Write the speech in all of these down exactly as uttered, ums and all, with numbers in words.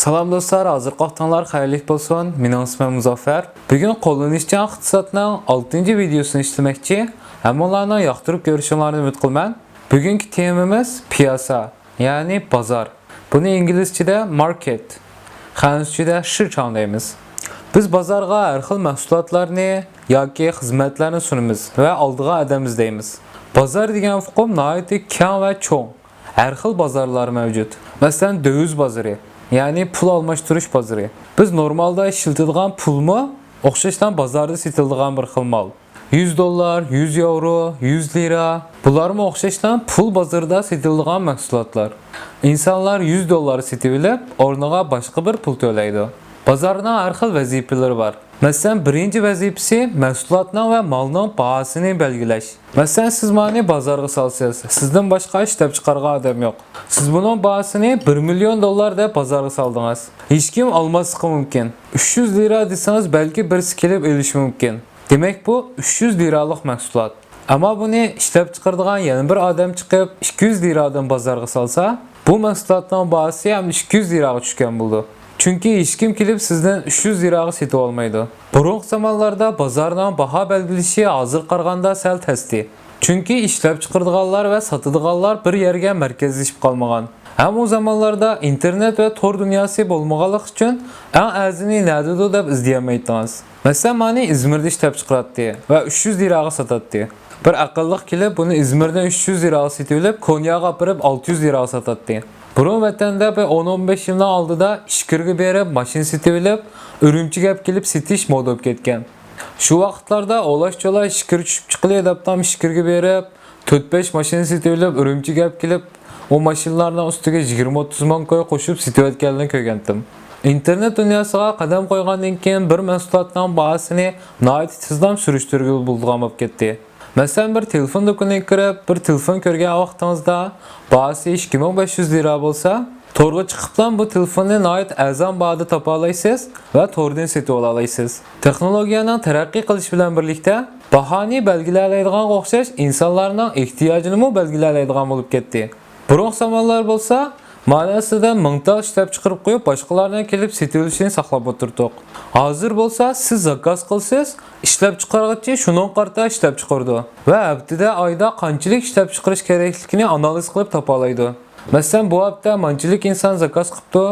سالام دوستلار، ھازىرقى ۋاقتىڭلار خەيرلىك بولسۇن. مېنىڭ ئىسمىم مۇزەففەر. بۈگۈن قوللىنىشچان ئىقتىسادنىڭ ئالتىنچى ۋىدېيوسىنى ئىشلىمەكچى. ھەممىڭلارنىڭ ياقتۇرۇپ كۆرۈشۈڭلارنى ئۈمىد قىلىمەن. بۈگۈنكى تېمىمىز پىياسا، يەنى بازار. بۇنى ئىنگلىزچىدە ماركېت، خەنزۇچىدە شىچاڭ دەيمىز. بىز بازارغا ھەر خىل مەھسۇلاتلارنى ياكى خىزمەتلەرنى سۇنىمىز ۋە ئالىدىغان ئادەم ئىزدەيمىز. بازار دېگەن ئۇقۇم ناھايىتى كەڭ ۋە چوڭ. ھەر خىل بازارلار مەۋجۇت. مەسىلەن، دۆۋىز بازىرى، يەنى پۇل ئالماشتۇرۇش بازىرى. بىز نورمالدا ئىشلىتىدىغان پۇلمۇ ئوخشاشلا بازاردا سېتىلىدىغان بىر خىل مال. يۈز دوللار، يۈز ياۋرو، يۈز لىرا، بۇلارمۇ ئوخشاشلا پۇل بازىرىدا سېتىلىدىغان مەھسۇلاتلار. ئىنسانلار يۈز دوللار سېتىۋېلىپ، ئورنىغا باشقا بىر پۇل تۆلەيدۇ. بازارنىڭ ھەر خىل ۋەزىپىلىرى بار. مەسىلەن، بىرىنچى ۋەزىپىسى مەھسۇلاتنىڭ ۋە مالنىڭ باھاسىنى بەلگىلەش. مەسىلەن، سىز مالنى بازارغا سالىسىز، سىزدىن باشقا ئىشلەپچىقارغان ئادەم يوق. سىز بۇنىڭ باھاسىنى بىر مىليون دوللار دەپ بازارغا سالدىڭىز. ھېچكىم ئالماسلىقى مۇمكىن. ئۈچ يۈز لىرا دېسىڭىز، بەلكى بىرسى كېلىپ ئېلىشى مۇمكىن. دېمەك، بۇ ئۈچ يۈز لىرالىق مەھسۇلات. ئەمما بۇنى ئىشلەپچىقىرىدىغان يەنە بىر ئادەم چىقىپ، ئىككى يۈز لىرادىن بازارغا سالسا، بۇ مەھسۇلاتنىڭ باھاسى ھەم ئىككى يۈز لىراغا چۈشكەن بولىدۇ. چۈنكى ھېچكىم كېلىپ سىزدىن ئۈچ يۈز لىراغا سېتىۋالمايدۇ. بۇرۇنقى زامانلاردا بازارنىڭ باھا بەلگىلىشى ھازىرغا قارىغاندا سەل تەستى. چۈنكى ئىشلەپچىقىرىدىغانلار ۋە ساتىدىغانلار بىر يەرگە مەركەزلىشىپ قالمىغان. ھەم ئۇ زامانلاردا ئىنتېرنېت ۋە تور دۇنياسى بولمىغانلىقى ئۈچۈن ئەڭ ئەرزىنى نەدىدۇ دەپ ئىزدىيەلمەيتتىڭىز. مەسىلەن، مانى ئىزمىردا ئىشلەپچىقىراتتى ۋە ئۈچ يۈز لىراغا ساتاتتى. بىر ئەقىللىق كېلىپ، بۇنى ئىزمىردىن ئۈچ يۈز لىراغا سېتىۋېلىپ، كونياغا ئاپىرىپ ئالتە يۈز لىراغا ساتاتتى. بۇرۇن ۋەتەندە بىر ئون ئون بەش يىلنىڭ ئالدىدا ئىچكىرىگە بېرىپ ماشىنا سېتىۋېلىپ، ئۈرۈمچىگە ئەپ كېلىپ سېتىش مودا بولۇپ كەتكەن. شۇ ۋاقىتلاردا ئولاش-چولاش ئىچكىرى چۈشۈپ چىقىلى دەپتام ئىچكىرىگە بېرىپ، تۆت-بەش ماشىنا سېتىۋېلىپ، ئۈرۈمچىگە ئەپ كېلىپ، ئۇ ماشىنىلارنىڭ ئۈستىگە يىگىرمە-ئوتتۇز مىڭ كوي قوشۇپ سېتىۋەتكەنلىرىنى كۆرگەنتىم. ئىنتېرنېت دۇنياسىغا قەدەم قويغاندىن كېيىن، بىر مەھسۇلاتنىڭ باھاسىنى ناھايىتى تېزلا سۈرۈشتۈرگىلى بولىدىغان بولۇپ كەتتى. مەسىلەن، بىر تېلېفون دۇكىنىغا كىرىپ، بىر تېلېفون كۆرگەن ۋاقتىڭىزدا، باھاسى ئىككى مىڭ بەش يۈز لىرا بولسا، تورغا چىقىپلا بۇ تېلېفوننى ناھايىتى ئەرزان باھادا تاپالايسىز ۋە توردىن سېتىۋالالايسىز. تېخنولوگىيەنىڭ تەرەققىي قىلىشى بىلەن بىرلىكتە، باھانى بەلگىلەيدىغانغا ئوخشاش، ئىنسانلارنىڭ ئېھتىياجىنىمۇ بەلگىلەيدىغان بولۇپ كەتتى. بۇرۇنقى زامانلار بولسا، مانا سىزدىن مىڭ تال ئىشلەپچىقىرىپ قويۇپ، باشقىلارنىڭ كېلىپ سېتىۋېلىشىنى ساقلاپ ئولتۇردۇق. ھازىر بولسا، سىز زاكاز قىلىسىز، ئىشلەپچىقارغۇچى شۇنىڭغا قارىتا ئىشلەپچىقىرىدۇ ۋە ھەپتىدە، ئايدا قانچىلىك ئىشلەپچىقىرىش كېرەكلىكىنى ئانالىز قىلىپ تاپالايدۇ. مەسىلەن، بۇ ھەپتە مانچىلىك ئىنسان زاكاز قىپتۇ،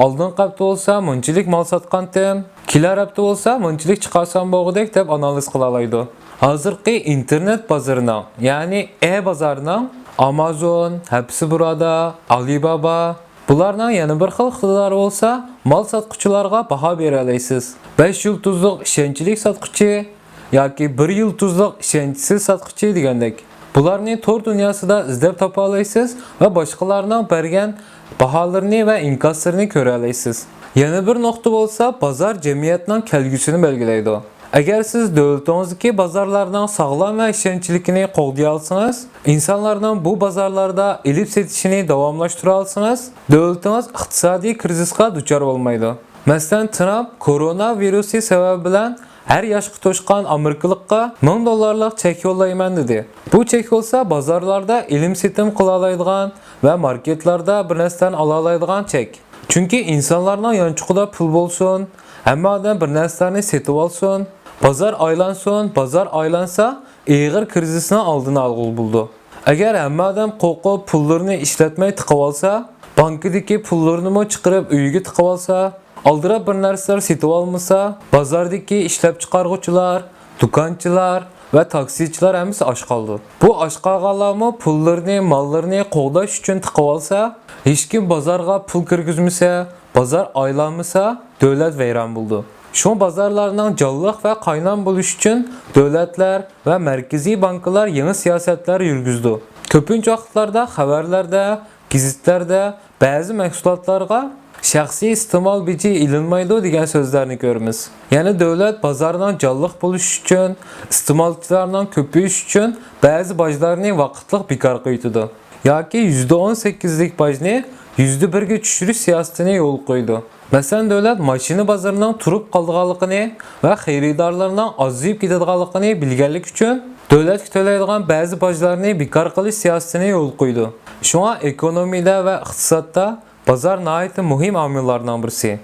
ئالدىنقى ھەپتە بولسا مانچىلىك مال ساتقانتىم، كېلەر ھەپتە بولسا مانچىلىك چىقارسام بولغۇدەك دەپ ئانالىز قىلالايدۇ. ھازىرقى ئىنتېرنېت بازىرىنىڭ، يەنى ئە بازارنىڭ، ئامازون، ھەپسى بۇرادا، ئالىبابا، بۇلارنىڭ يەنە بىر خىل ئىقتىدارى بولسا، مال ساتقۇچىلارغا باھا بېرەلەيسىز. بەش يۇلتۇزلۇق ئىشەنچلىك ساتقۇچى ياكى بىر يۇلتۇزلۇق ئىشەنچسىز ساتقۇچى دېگەندەك. بۇلارنى تور دۇنياسىدا ئىزدەپ تاپالايسىز ۋە باشقىلارنىڭ بەرگەن باھالىرىنى ۋە ئىنكاسلىرىنى كۆرەلەيسىز. يەنە بىر نۇقتا بولسا، بازار جەمئىيەتنىڭ كەلگۈسىنى بەلگىلەيدۇ. ئەگەر سىز دۆلىتىڭىزدىكى بازارلارنىڭ ساغلام ۋە ئىشەنچلىكىنى قوغدىيالىسىڭىز، ئىنسانلارنىڭ بۇ بازارلاردا ئېلىپ سېتىشىنى داۋاملاشتۇرالىسىڭىز، دۆلىتىڭىز ئىقتىسادىي كىرىزىسقا دۇچار بولمايدۇ. مەسىلەن، ترامپ كورونا ۋىرۇسى سەۋەبى بىلەن ھەر ياشقا توشقان ئامېرىكىلىققا مىڭ دوللارلىق چەك يوللايمەن دېدى. بۇ چەك بولسا بازارلاردا ئېلىم-سېتىم قىلالايدىغان ۋە ماركېتلاردا بىر نەرسىلەرنى ئالالايدىغان چەك. چۈنكى ئىنسانلارنىڭ يانچۇقىدا پۇل بولسۇن، ھەممە ئادەم بىر نەرسىلەرنى سېتىۋالسۇن، بازار ئايلانسۇن، بازار ئايلانسا، ئېغىر كىرىزىسنىڭ ئالدىنى ئالغىلى بولىدۇ. ئەگەر ھەممە ئادەم قورقۇپ پۇللىرىنى ئىشلەتمەي تىقىۋالسا، بانكىدىكى پۇللىرىنىمۇ چىقىرىپ ئۆيىگە تىقىۋالسا، ئالدىراپ بىر نەرسىلەر سېتىۋالمىسا، بازاردىكى ئىشلەپچىقارغۇچىلار، دۇكانچىلار ۋە تاكسىچىلار ھەممىسى ئاچ قالىدۇ. بۇ ئاچ قالغانلارمۇ پۇللىرىنى، ماللىرىنى قوغداش ئۈچۈن تىقىۋالسا، ھېچكىم بازارغا پۇل كىرگۈزمىسە، بازار ئايلانمىسا، دۆلەت ۋەيران بولىدۇ. شۇڭا بازارلارنىڭ جانلىق ۋە قاينام بولۇشى ئۈچۈن دۆلەتلەر ۋە مەركىزىي بانكىلار يېڭى سىياسەتلەر يۈرگۈزىدۇ. كۆپىنچە ۋاقىتلاردا خەۋەرلەردە، گېزىتلەردە بەزى مەھسۇلاتلارغا شەخسىي ئىستېمال بېجى ئېلىنمايدۇ دېگەن سۆزلەرنى كۆرىمىز. يەنى دۆلەت بازارنىڭ جانلىق بولۇشى ئۈچۈن، ئىستېمالچىلارنىڭ كۆپىيىشى ئۈچۈن بەزى باجلارنى ۋاقىتلىق بىكار قىلىۋېتىدۇ. ياكى يۈزدە ئون سەككىزلىك باجنى يۈزدە بىرگە چۈشۈرۈش سىياسىتىنى يولغا قويىدۇ. مەسىلەن، دۆلەت ماشىنا بازىرىنىڭ تۇرۇپ قالىدىغانلىقىنى ۋە خېرىدارلارنىڭ ئازىيىپ كېتىدىغانلىقىنى بىلگەنلىكى ئۈچۈن، دۆلەتكە تۆلەيدىغان بەزى باجلارنى بىكار قىلىش سىياسىتىنى يولغا قويىدۇ. شۇڭا ئېكونومىيىدە ۋە ئىقتىسادتا بازار ناھايىتى مۇھىم ئامىللارنىڭ بىرسى.